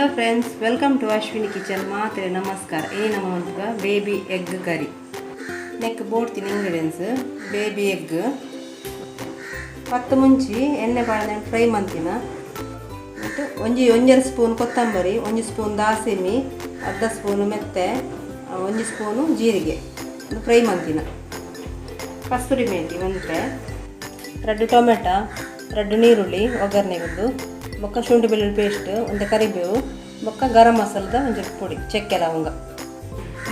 Hello friends, welcome to Ashwini kitchen. ಮಾತ್ರೆ ನಮಸ್ಕಾರ. ಈ ನಮ್ಮ ಬೇಬಿ ಎಗ್ ಕರಿ ನೆಕ್ ಬೋಡ್ತಿನ ಇಂಗ್ರೀಡಿಯೆಂಟ್ಸ್. ಬೇಬಿ ಎಗ್ 10 ಮುಂಚಿ ಎಣ್ಣೆ ಪಾಡ್ದೆ ಫ್ರೈ ಮಂತಿನ ಮತ್ತು ಒಂಜಿ ಒಂಜರ ಸ್ಪೂನ್ ಕೊತ್ತಂಬರಿ, ಒಂಜಿ ಸ್ಪೂನ್ ದಾಸಿಮಿ, ಅರ್ಧ ಸ್ಪೂನು ಮೆತ್ತೆ, ಒಂಜಿ ಸ್ಪೂನು ಜೀರಿಗೆ ಫ್ರೈ ಮಂತಿನ, ಕಸ್ತೂರಿ ಮೇಥಿ ಒಂತೆ, 2 ಟೊಮೆಟೊ, 2 ನೀರುಳ್ಳಿ ಒಗ್ಗರಣೆಗುಂಡು, ಬೊಕ್ಕ ಶುಂಠಿ ಬೆಳ್ಳುಳ್ಳಿ ಪೇಸ್ಟ್, ಒಂದು ಕರಿಬೇವು, ಬೊಕ್ಕ ಗರಂ ಮಸಾಲದ ಒಂಜಿ ಪೊಡಿ, ಚಕ್ಕೆ ಲವಂಗ,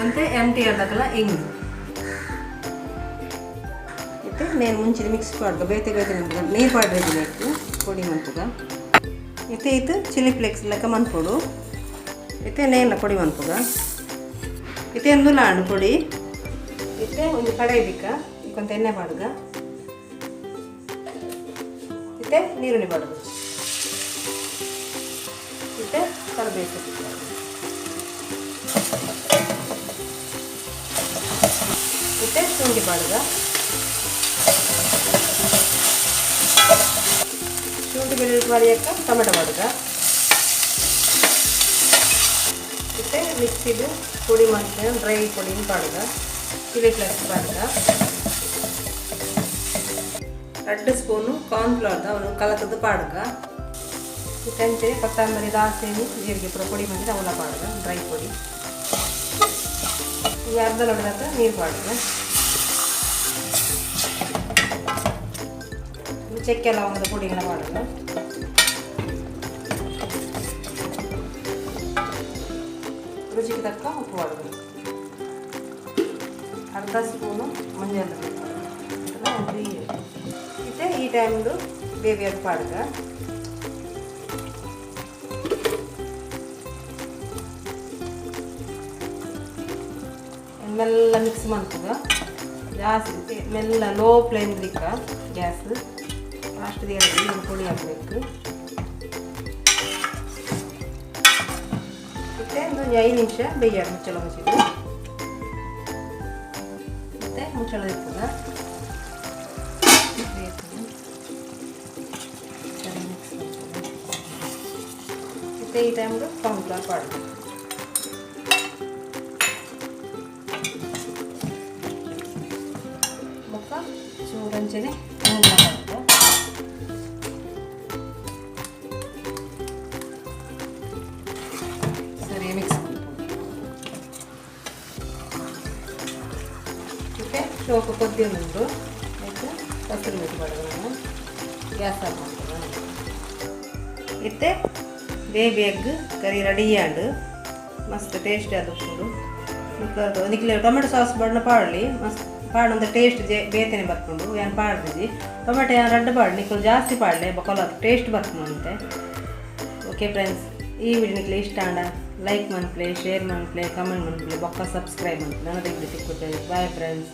ಅಂತೆ ಎಮ್ ಟಿ ಆರ್ದಕಲ ಇಂಗ್. ಮತ್ತು ನೇನು ಮುಂಚಿನ ಮಿಕ್ಸ್ ಪಾಡ್ಗ ಬೇತೆ ಬೇತೆ ನೀರು ಪಾಡ್ರೆ ಪೊಡಿ ಮನ್ಪುಗ. ಇತ್ತೆ ಇತ್ತು ಚಿಲ್ಲಿ ಫ್ಲೇಕ್ಸ್ ಲೆಕ್ಕ ಮನ್ಪೊಡು. ಇತ್ತೆ ನೇನ ಪೊಡಿ ಮನ್ಪುಗ. ಇತ್ತೆ ಎಂದುಲ ಪೊಡಿ. ಇತ್ತೆ ಒಂದು ಕಡಾಯಿ ಬಿಕ್ಕ ಇಕ್ಕೊಂತ ಎಣ್ಣೆ ಪಾಡ್ಗ. ಇತ್ತೆ ನೀರುಳ್ಳಿ ಪಾಡುಗ. ಇತ್ತೆ ಕರಿಬೇವು ಸೊಪ್ಪು. ಇತ್ತೆ ಶುಂಠಿ ಪಾಡುಗ. ಶುಂಠಿ ಬೆಳ್ಳುಳ್ಳಿ ಬಾರಿಯಕ್ಕ ಟೊಮೆಟೊ ಪಾಡುಗ. ಇತ್ತೆ ಮಿಕ್ಸಿದು ಪೊಡಿ ಮಾಡ್ತೇನೆ, ಡ್ರೈ ಪೊಡಿ ಪಾಡುಗ. ಚಿಲ್ಲಿ ಫ್ಲೇಕ್ಸ್ ಪಾಡುಗ. 2 ಸ್ಪೂನು ಕಾರ್ನ್ಫ್ಲವರ್ದ ಅವನು ಕಲಕದ್ದು ಪಾಡುಗ. ಇತ್ತಂಚೆ ಕೊತ್ತಂಬರಿ, ದಾಸೆನಿ, ಜೀರಿಗೆ ಪೂರ ಪೊಡಿ ಮಾಡಿದ್ರೆ ಅವಲ ಪಾಡುಗ, ಡ್ರೈ ಪೊಡಿ. ಈ ಅರ್ಧ ಲೋಟದ ನೀರು ಪಾಡುಗ. ಚಕ್ಕೆ ಲವಂಗದ ಪೊಡಿಗಳ ಪಾಡುಗ. ರುಚಿಗೆ ತಕ್ಕ ಉಪ್ಪು ಪಾಡುಗ. ಅರ್ಧ ಸ್ಪೂನು ಮಂಜಲ್. ಇತ್ತೆ ಈ ಟೈಮ್ದು ಬೇಬಿಯಾಗಿ ಪಾಡುಗ. ಮೆಲ್ಲ ಮಿಕ್ಸ್ ಮಾಡ್ತದ ಜಾಸ್ತಿ ಮೆಲ್ಲ ಲೋ ಫ್ಲೇಮ್ ದಿಕ್ಕ ಗ್ಯಾಸ್ ಫಾಸ್ಟ್ ದಿಕ್ಕ ಪುಡಿ ಹಾಕಬೇಕು. ಮತ್ತು ಒಂದು 5 ನಿಮಿಷ ಬೇಯ ಮುಚ್ಚಳ ಮುಚ್ಚಿದ್ದು. ಮತ್ತು ಮುಚ್ಚಳ ಇರ್ತದ. ಮಿಕ್ಸ್ ಮತ್ತು ಈ ಟೈಮ್ಗೆ ಕಾರ್ನ್ಫ್ಲವರ್ ಪಾಡ್ದು ಬೊಕ್ಕ ಚೂರಂಚನೆ ಪಾಡ್ದು. ಸರಿ ಮಿಕ್ಸ್ ಮತ್ತು ಶೋಕು ಕೊದ್ದಿ ಉಂಟು ಆಯಿತು. ಕಸ್ತೂರಿ ಮೇಥಿ ಪಾಡ್ದು. ನಾನು ಗ್ಯಾಸ್ ಆಫ್ ಮಾಡ್ತದೆ. ಇತ್ತೆ ಬೇಬಿ ಎಗ್ ಕರಿ ರೆಡಿ ಆಂಡ್. ಮಸ್ತ್ ಟೇಸ್ಟ್ ಅದು ಉಪ್ಪುಂಡು. ನಿಕ್ಲೆ ಟೊಮೆಟೊ ಸಾಸ್ ಬಣ್ಣ ಪಾಡಲಿ, ಮಸ್ತ್ ಪಾಡಂತ ಟೇಸ್ಟ್ ಬೇತೆನೆ ಬರ್ಪುಂಡು. ಯಾನ್ ಪಾಡ್ದಿಜಿ ಟೊಮೆಟೊ, ಯಾನ್ ರಡ್ಡ್ ಪಾಡ್, ನಿಕುಲು ಜಾಸ್ತಿ ಪಾಡಲೆ, ಬೊಕ ಟೇಸ್ಟ್ ಬರ್ಪುಂಡು ಅಂತೆ. ಓಕೆ ಫ್ರೆಂಡ್ಸ್, ಈ ವಿಡಿಯೋ ನಿಕ್ಲೆ ಇಷ್ಟ ಆಂಡ ಲೈಕ್ ಮನ್ಪ್ಲೆ, ಶೇರ್ ಮನ್ಪ್ಲೆ, ಕಮೆಂಟ್ ಮನ್ಪ್ಲೆ, ಬೊಕ್ಕ ಸಬ್ಸ್ಕ್ರೈಬ್ ಮನ್ಪ್ಲೆ. ನನ್ನ ತೆಗ್ದು ಸಿಕ್ಕುತ್ತೆ. Bye friends.